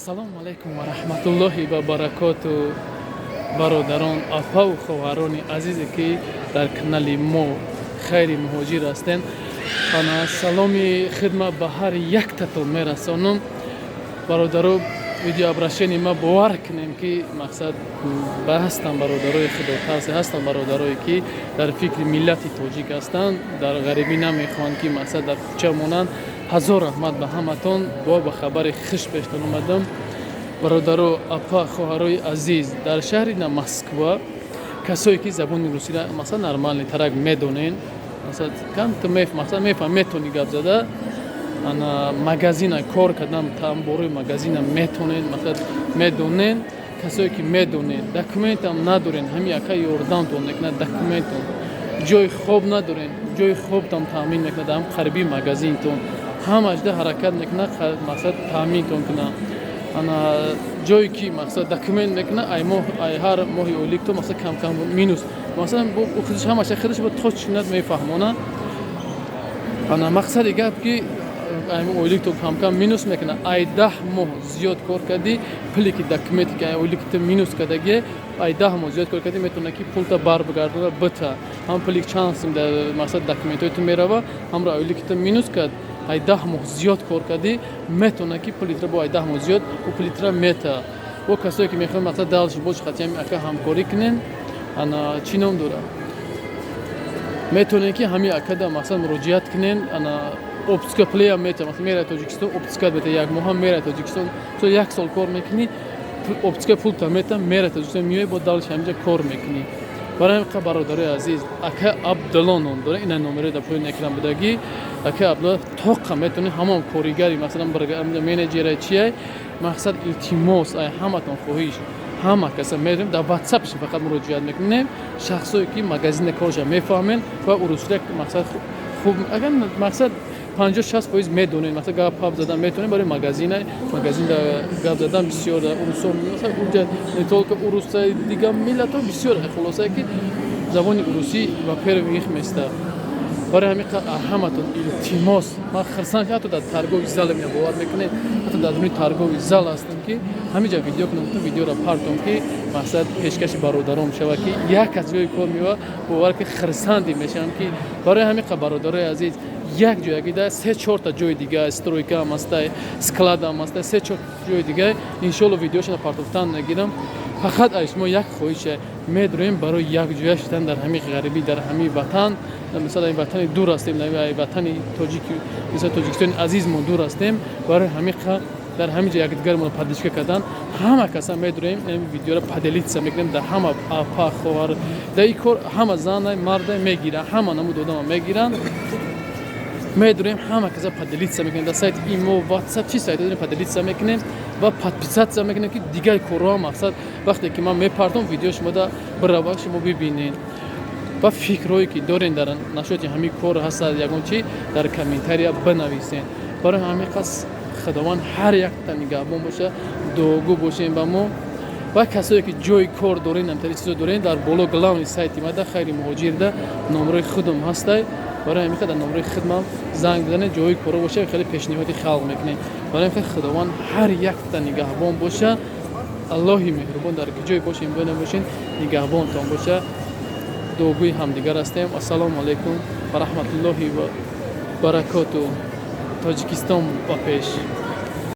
Ассалому алайкум ва раҳматуллоҳи ва баракоту. Бародарон, апаву хоҳарони азизе, ки дар канали мо «Хайри муҳоҷир» ҳастен, ана саломи хидмат ба ҳар яктатон мерасонам. Бародаро, видеообращение ма бовар кунем, ки мақсад ба ҳастанд бародарои худотарсе, ҳастанд бародарое, ки дар фикри миллати тоҷик ҳастанд, дар ғарибӣ намехоҳанд, ки мақсад дар кӯча монанд. Ҳазор раҳмат ба ҳаматон. Бо ба хабари хуш пештон омадам. Бародаро, апа, хоҳарои азиз, дар шаҳри на Москва касое, ки забони русиро масалан нормальный тарак медонен, масалан камту мақсад мефаҳм, метавонӣ гап зада, ана магазина кор кардан, тамборои магазина метонед, масалан медонен, касое ки медонед, документам надорен, ҳамин яка ёрдамтон мекунад. Документон, ҷои хоб надорен, ҷои хобтон таъмин мекунад. Ҳам қариби магазинтон ҳамашда ҳаракат мекунад, мақсад таъминтон кунад. Ана ҷое ки мақсад документ мекунад, ай моҳ, ай ҳар моҳи ойликто мақсад камкам минус, масалан худаш ҳамаша худаш бо точно мефаҳмонад. Ана мақсади гап, ки ойликто камкам минус мекунад. Ай 10 моҳ зиёд кор кардӣ, пуле ки документе ки ай ойликто минус кардагие, ай 10 моҳ зиёд кор кардӣ, метавонад, ки пулта барбигардона бита. Ҳам пули чанд сум дар мақсад документҳои ту мерава, ҳамро ойликито минус кард. Ай 10 моҳ зиёд кор кардӣ, метавонад, ки пулитра бо ай 10 моҳ зиёд ӯ пулитра мета. Бо касое, ки мехоҳанд мақсад дальше бош хатиам ака ҳамкорӣ кунен, ана чӣ ном дорад, метавонед, ки ҳамин акада мақсад муроҷиат кунен. Ана отпуска пулеам мета, масалан мерай Тоҷикистон, отпуска мета, як моҳам мерай Тоҷикистон, то як сол кор мекунӣ, отпуска пулта мета, мерай Тоҷикистон, меои, бо дальше ҳаминҷа кор мекунӣ. Барои ҳамин, бародарои азиз, ака Абдулло ном дора, ина номерои дар поёни экран будагӣ. Ака Абдулло тоқа метавонед, ҳамон коригари, масалан менеҷера чиай. Мақсад, илтимос, ай ҳаматон хоҳиш, ҳама каса медонем, дар ватсапш фақат муроҷиат мекунем. Шахсое, ки магазина корша мефаҳмен ва урусия мақсад хуб, агар мақсад 50-60% медонед, мақсад гап пап задан метавонед, барои магазина, магазин гап задан бисёр урусо, уҷа не только уруса, дигар миллатҳо бисёр. Хулосае, ки забони урусӣ во первых места. Барои ҳамин ҳаматон илтимос. Ман хирсанд, ҳатто дар торговый зал мена бовар мекунед, ҳатто дар дуни торговый зал ҳастам, ки ҳаминҷа видео кунам, ту видеоро партом, ки мақсад пешкаши бародаром шавад, ки як аз ҷои кор мева, бовар ки хирсанде мешавам. Ки барои ҳамин, бародарои азиз, як ҷоягида се чорта ҷои дига, стройка ам ҳастай, склад ам ҳастай, се чор ҷои дига, иншоалло видеошона партофтан нагирам. Фақат аз шумо як хоҳише медроем: барои якҷоя шудан дар ҳамин ғарибӣ, дар ҳамин ватан, мисал ин ватани дур ҳастем, ватани тоҷики, мисал Тоҷикистони азизмо дур ҳастем, барои ҳамин дар ҳамин ҷо якдигармонро поддержка кардан ҳама каса медроем. Видеоро поделиться мекунем дар ҳама апа, хоҳар. Дар ин кор ҳама зана, марда мегиранд, ҳама намуд одама мегиранд. Медурем, ҳама каса поделиться мекунем дар сайти имо, ватсап, чи сайт дорем, поделиться мекунем ва подписаться мекунем, ки дигар корҳо мақсад вақте ки ман мепартом, видео шумода бирава, шумо бибинед. Ва фикрҳое, ки дорем дар нашоти ҳамин кор ҳастад, ягон чи дар комментария бинависен. Барои ҳамин қас Худованд ҳар якта нигаҳбон боша, дуогӯ бошем ба мо. Ва касое, ки ҷои кор дорен, амтари чизо дорен, дар боло главный сайти мада, «Хайри муҳоҷирда», номрои худам ҳастай. Барои ҳамин дар номрои хидмам занг бизанед, ҷои коро боша, хеле пешниҳоди халқ мекунем. Барои ҳамин Худованд ҳар якта нигаҳбон боша. Аллоҳи меҳрубон дар ҷое бошем, бошен, нигаҳбонтон боша. Дуогӯи ҳамдигар ҳастем. Ассалому алайкум ва раҳматуллоҳи ва баракоту. Тоҷикистон ба пеш!